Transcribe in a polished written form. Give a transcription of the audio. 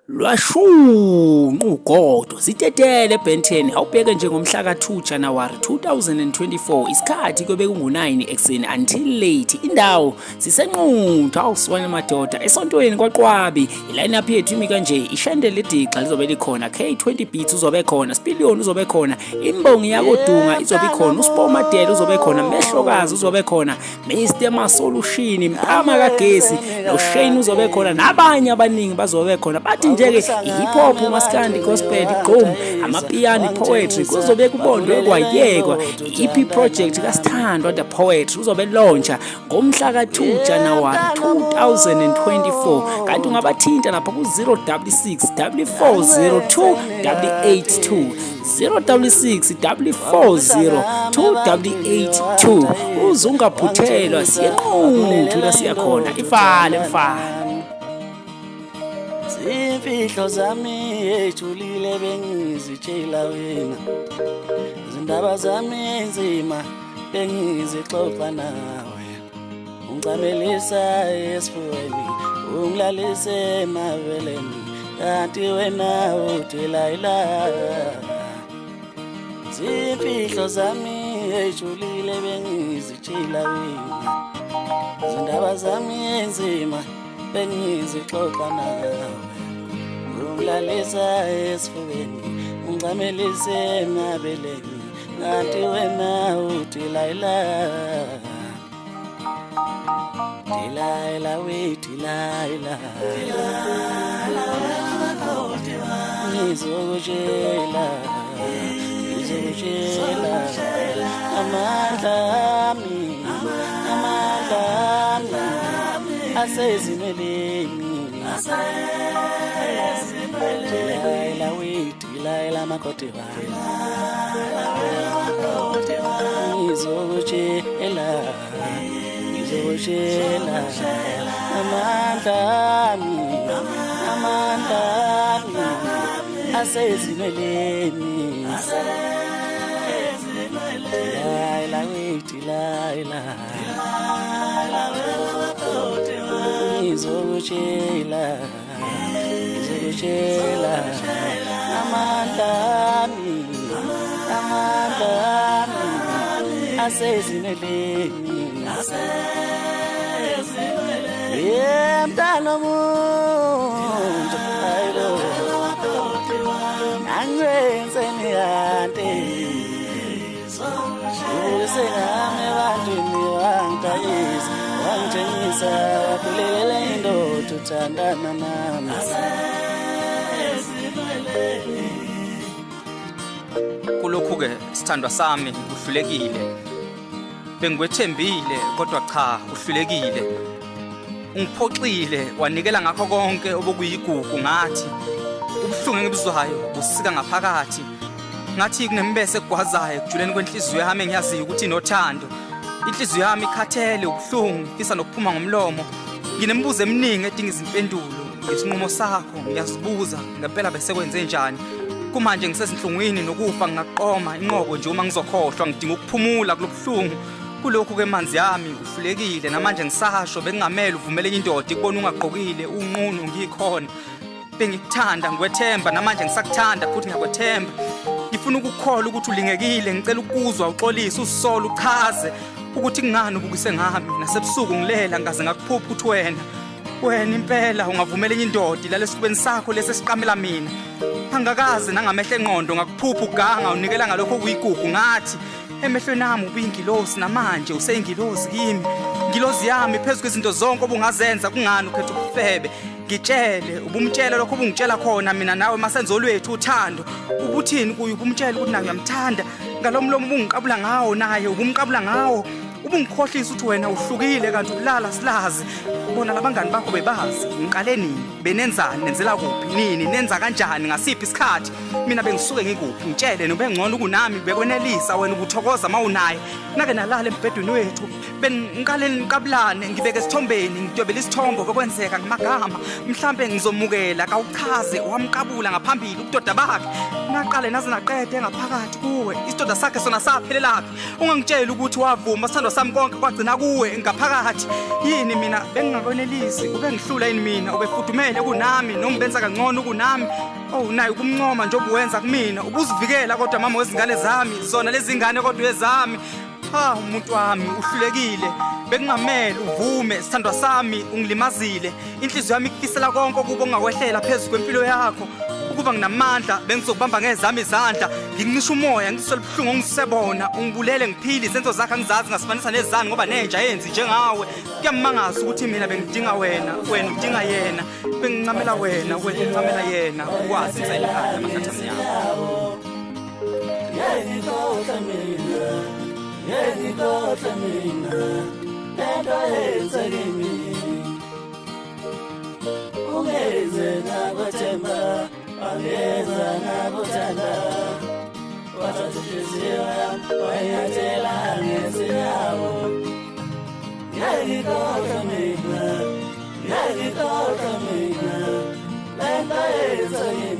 Lwashunqa ugodo zitetele eBenton awubheke nje ngomhla ka-2 January 2024 isikhathi kuyobe kungu-9 ekuseni until late indawo sisenquthu awusiwane madoda esontweni kwaQwabi i-line up yethu imi kanje ishende ledixa lizobe likhona K20 Beats uzobe khona Spillion uzobe khona imbongi yakodunga izobe ikhona uSpo Madela uzobe khona Mehlokazi uzobe khona Mr Masolushini Mpama kagesi noShane uzobe khona nabanye abaningi bazobe khona bathi nje-ke i-hip hop umaskandi gospel igqom amapiano poetry kuzobe kubondwe kwayekwa i-EP project kaSithandwa the poetry uzobe launcha ngomhla ka-2 January 2024 kanti ungabathinta lapha ku-066 402 882 066 440 2882 uze ungaphuthelwa siyenquthu la siya khona ifale mfana. Zimfihlo zami ejulile bengizitshela wena, izindaba zami enzima bengizixoxa nawe, ungicamelisa esifubeni ungilalise emabeleni kanti wena udilayila. Zimfihlo zami ejulile bengizitshela wena, izindaba zami enzima bengizixoxa nawe, ungilalisa esifubeni ungicamelise emabeleni kanti wena udilayila. Delilah, we Delilah, ngizokutshela, ngizokutshela amandla ami, amandla ami asezimeleni. Delilah, we Delilah, makoti wami, ngizokutshela, ngizokutshela amandla ami, amandla ami asezimeleni. Delilah, we Delilah, ngizokutshela, ngizokutshela amandla ami, amandla ami asezimeleni. Ye mntana omuntu, hayibo, angenzeni kanti ubukise ngami ebantwini, wangidayisa wangithengisa wakhulekela indoda uthandana nami. Kulokhu-ke sithandwa sami uhlulekile, bengikwethembile kodwa cha uhlulekile, ungiphoxile wanikela ngakho konke obokuyigugu ngathi ubuhlungu engibuzwayo busika ngaphakathi ngathi kunembese egwazayo ekujuleni kwenhliziyo yami engiyaziyo ukuthi inothando. Inhliziyo yami ikhathele ubuhlungu, ifisa nokuphuma ngomlomo. Nginemibuzo eminingi edinga izimpendulo ngesinqumo sakho, ngiyazibuza ngempela besekwenze njani. Kumanje ngisezinhlungwini nokufa ngingaqoma inqobo nje uma ngizokhohlwa, ngidinga ukuphumula kulobuhlungu. Kulokhu ke manzi yami uhlulekile, namanje ngisasho bekungamele uvumele enye indoda ikubona ungagqokile unqunu ngikhona. Bengikuthanda ngikwethemba, namanje ngisakuthanda futhi ngiyakwethemba. Ngifuna ukukholwa ukuthi ulingekile, ngicela ukuzwa uxolise, uzisole, uchaze ukuthi kungani ubukise ngami. Nasebusuku ngilela ngaze ngakuphupha ukuthi wena impela ungavumela enye indoda ilale esifubeni sakho lesi esiqamela mina. Angakaze nangamehlo engqondo ngakuphupha uganga unikela ngalokho okuyigugu ngathi emehlweni ami ubuyingilosi, namanje useyingilosi kimi. Ngilozi yami phezu kwezinto zonke obungazenza, kungani ukhetha ubufebe? Ngitshele, ubumtshela lokho ubungitshela khona mina nawe masenzo lwethu uthando. Ubuthini kuye? Ubumtshela ukuthi naye uyamthanda ngalo mlomo ubungiqabula ngawo, naye ubumqabula ngawo. Ubungikhohlisa ukuthi wena uhlukile kanti ukulala silazi. Bona labangani bakho bebazi ngiqale nini, benenzani, nenzela kuphi, nini, nenza kanjani, ngasiphi isikhathi. Mina bengisuke ngikuphi? Ngitshele nobengcono kunami, bekwenelisa wena ubuthokoza mawunaye. Nake nalala embhedweni wethu, bengiqale niqabulane, ngibeke esithombeni, ngidwebele isithombo bekwenzeka ngamagama. Mhlambe ngizomukela kawuchaze wamqabula ngaphambili ubudoda bakhe. Naqale naze naqede ngaphakathi kuwe. Isidoda sakhe sona saphelelaphi? Ungangitsheli ukuthi wavuma sithandwa sami konke kwagcina kuwe ngaphakathi. Yini mina bengingakwenelisi, ubengihlula yini mina, ubefudumele kunami noma ubenza kangcono kunami. Oh naye ukumncoma njengoba uwenza kumina, ubuzivikela kodwa mama wezingane zami, zona lezi ngane kodwa ezami. Ha umuntu wami uhlulekile. Bekungamele uvume sithandwa sami ungilimazile. Inhliziyo yami ikufisela konke okubi ongakwehlela phezu kwempilo yakho. Ukuba nginamandla bengizokubamba ngezami izandla, ngincisha umoya ngiswele ubuhlungu ongisebona, ungibulele ngiphile izenzo zakhe angizazi ngasifanisa nezani ngoba nenja yenzi njengawe. Kuyamangaza ukuthi mina bengidinga wena, wena udinga yena, bengincamela wena, wena uncamela yena, ukwazi insela ekhaya amahlathi amnyama. Ngiyikhohle mina, ngiyikhohle mina, lento yenze kimi. Ungenze ngakwethemba, wangenza ngakuthanda. Wathatha inhliziyo yami, wayinyathela ngezinyawo. Ngiyikhohle mina, ngiyikhohle mina, lento yenze kimi.